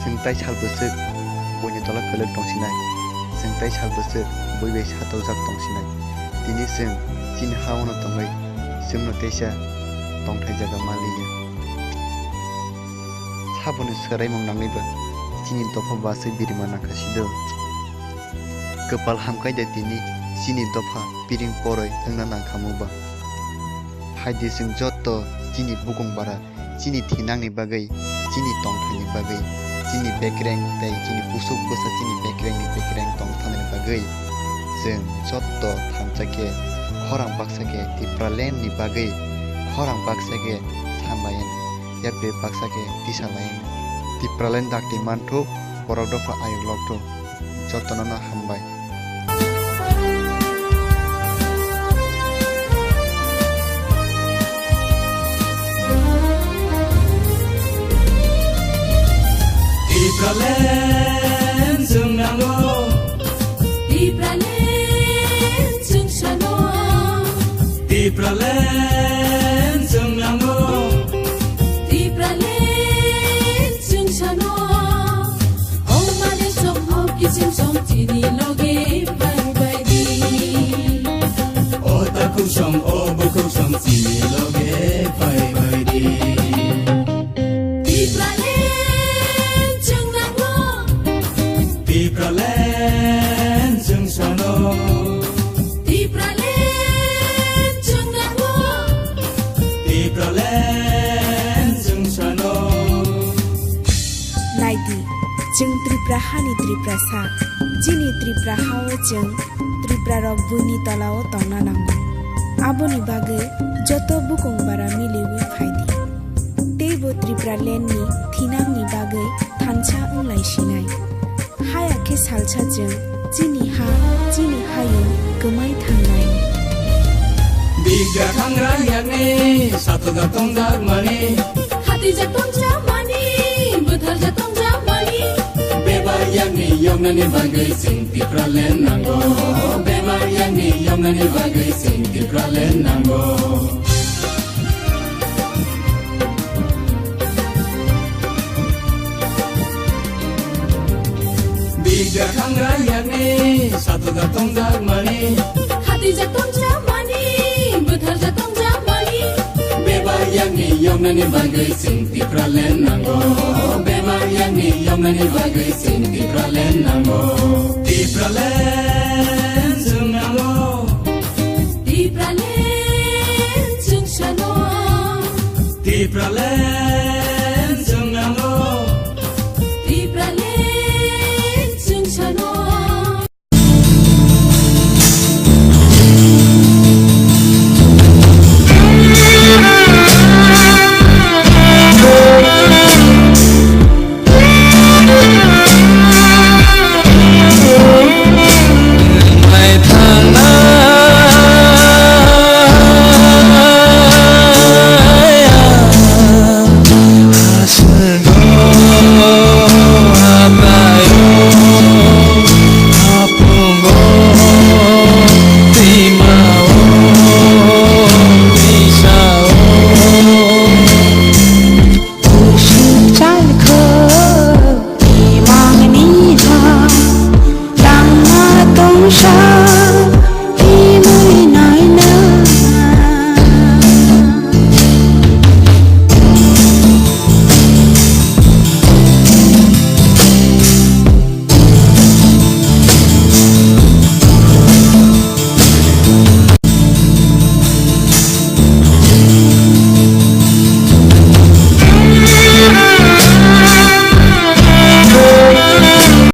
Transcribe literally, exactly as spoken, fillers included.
Chwng tai sal bwswk buini tola kwlwk tongsinai, chwng tai sal bwswk bui bai satoljak tongsinai. Tini chwng chini ha-ono tongwi chwngno teisa tongthai jaga manliya. Saboni swraimung nangwiba chini dopha bwswk birima nangkha sido. Kwpal hamkhaide tini chini dopha piring poroi wngna nangkhamu ba. Phaidi chwng jotto chini bukung bara chini thinangni bagwi, chini tongthaini bagwi, chini bekreng tei chini busuk bwsa chini bekrengni bekreng tongthanani bagwi chwng jotto thansa khe khorang baksa khe Tipraland ni bagwi khorang baksa khe sanlayan, yapri baksa khe tisalayan. Tipraland dakti manthuk, borok dopha ayuk lokthuk. Jotono no hambai. Tipraland chwng nango. Tipraland chwng sano. Tipraland chwng nango. Tipraland chwng sano. O mane som, o kisim som, chini loge pai pai di. O takhuk som, o bukhuk som, chini loge pai pai di. Tipraland chwng nango. Tipraland chwng sano. Tipraland chwng nango. Tipraland chwng sano. Naidi, chwng Tripura hani Tripurasa, chini Tripura hao chwng Tripura rok buini tolao tongna nango. Aboni bagwi joto bukung bara miliwi phaidi. Teibo Tipraland ni thinangni bagwi thansa wnglai sinai. Haya khe salsa chwng chini ha, chini hayung kwmai thangnai. Bigya khangra yakni sathoda tongjak mani. Hatijak tongjak mani, bwtharjak tongjak mani. Bebak yakni yoknani bagwi chwng Tipraland nango. Bebak yakni yoknani bagwi chwng Tipraland nango. Bigya khangra yakni sathoda tongjak mani. Hatijak tongjak mani, bwtharjak tongjak mani. Bebak yakni yoknani bagwi chwng Tipraland nango. Bebak yakni yoknani bagwi chwng Tipraland nango. Tipraland chwng nango. Tipraland chwng sano. Tipraland